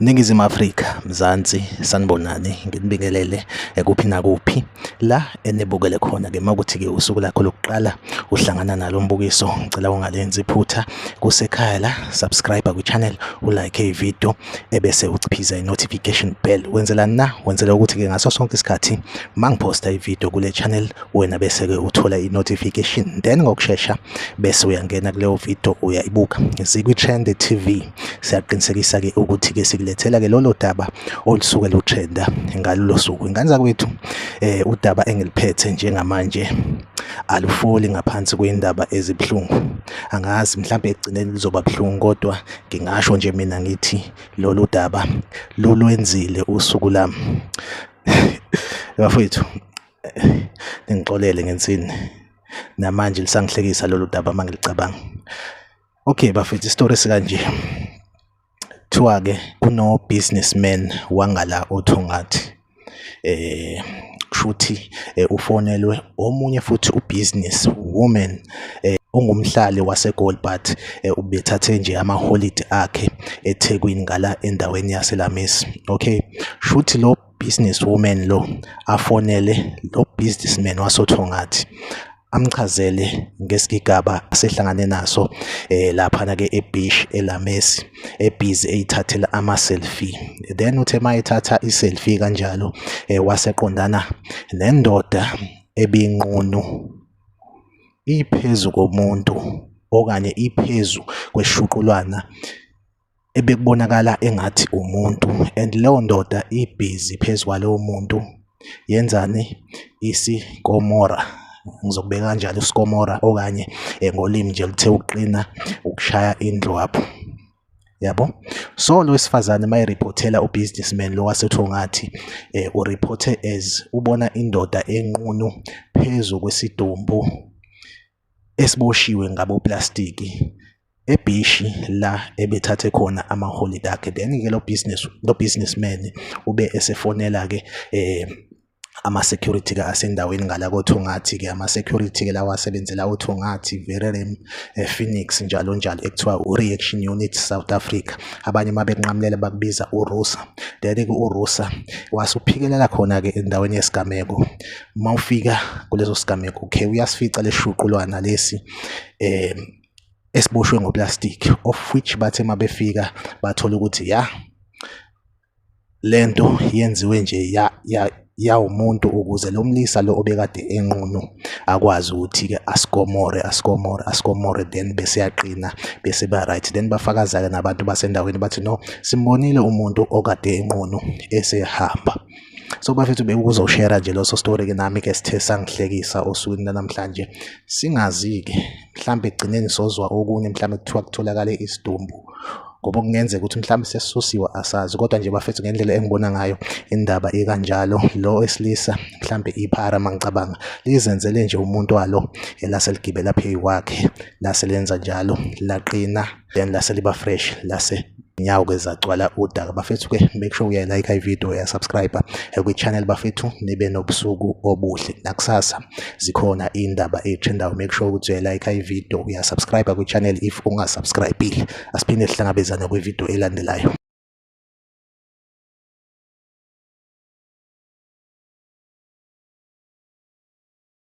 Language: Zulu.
Ningizimu Afrika, Mzansi, sanibonani, nginibingelele kuphi nakuphi la enibukele khona-ke. Uma kuthi-ke usuku lakho lokuqala uhlangana nalo mbukiso, ngicela ungalenzi iphutha, kusekhaya la, subscribe kwi-channel, ulike ividiyo, ebese uciphiza i-notification bell. Wenzelani na? Wenzela ukuthi-ke ngaso sonke isikhathi uma ngiphosta ividiyo kule channel, wena bese-ke uthola i-notification, then ngokushesha bese uyangena kuleyo video uyayibuka. Zikwi-Trend TV, siyaqinisekisa-ke ukuthi-ke sikulethela-ke lolo daba olusuke lutrenda ngalolo suku. Ingane zakwethu, udaba engiliphethe njengamanje alufoli ngaphansi kwendaba ezibuhlungu. Angazi mhlampe ekugcineni lizoba buhlungu, kodwa ngingasho nje mina ngithi lolu daba lulwenzile usuku lami. Bafowethu, ningixolele ngensini, namanje lisangihlekisa lolu daba uma ngilicabanga. Okay bafethu, isitori esikanje, kuthiwa-ke kuno-businessman wangala oThongathi, kushuthi ufonelwe omunye futhi u-business woman ongumhlali waseGoli, but ubethathe nje amaholidi akhe eThekwini ngala endaweni yaseLamesi. Okay, shuthi lo business woman lo afonele lo businessman wasoThongathi, amchazele ngesigigaba asehlangane naso laphana ke ebeach eLamesi, ebhizi eyithathela ama-selfie. Then uthe mayethatha i-selfie kanjalo, waseqondana nendoda ebinqunu iphezu komuntu okanye iphezu kweshuqulwana ebekubonakala engathi umuntu, and leyo ndoda ibhizi phezu kwalowo muntu yenzani? Isikomora, ngizokubeka kanjalo, isikomora, okanye ngolimi nje oluthe ukuqina, ukushaya indlwabu, yabo. So lo wesifazane mayiriphothela ubusinessman lo waseThongathi, uriphothe as ubona indoda enqunu phezu kwesidumbu esiboshiwe ngaboplastiki ebhishi la ebethathe khona amaholide akhe. Then-ke lo businessman ube esefonela-ke ama-security-ke asendaweni ngala koThongathi-ke, ama-security-ke lawa asebenzela oThongathi, Verulam, Phoenix, njalo njalo, ekuthiwa u-Reaction Unit South Africa, abanye uma bekunqamulela bakubiza uRUSA. Then-ke uRUSA wasuphikelela khona-ke endaweni yesigameko. Uma ufika kuleso sigameko, okay, uyasifica leshuqulwana lesi esiboshwe ngoplastic, of which bathe uma befika bathola ukuthi ya, lento yenziwe nje ya ya yawumuntu ukuze lo mlisa lo obekade enqunu akwazi ukuthi-ke asikomore, asikomore, asikomore, then bese yaqina, bese ba right. Then bafakaza-ke nabantu basendaweni, bathi no, simbonile umuntu okade enqunu esehamba. So bafethu, bekuzoshare nje leso story ke nami ke sithe sangihlekisa osukwini lanamhlanje. Singazi-ke mhlambe ekugcineni sozwa okunye, mhlambe kuthiwa kutholakale isidumbu, ngoba kungenzeka ukuthi mhlawumbe sesisusiwe, asazi. Kodwa nje bafethu, ngendlela engibona ngayo indaba ikanjalo, lo wesilisa mhlambe iphara mangicabanga lizenzele nje umuntu walo, lase ligibela phezu kwakhe, lase lenza njalo, laqina, then lase liba fresh, lase nyawo-ke zagcwala udaka. Bafethu-ke, make sure uyayilike ividiyo, uyasubscribe kwi-channel. Bafethu, nibe nobusuku obuhle, nakusasa zikhona indaba ey'trendayo. Make sure ukuthi uyayilike ividiyo, uyasubscribe kwi-channel if ungasubscribile. Asiphinde sihlangabezane kwividiyo elandelayo.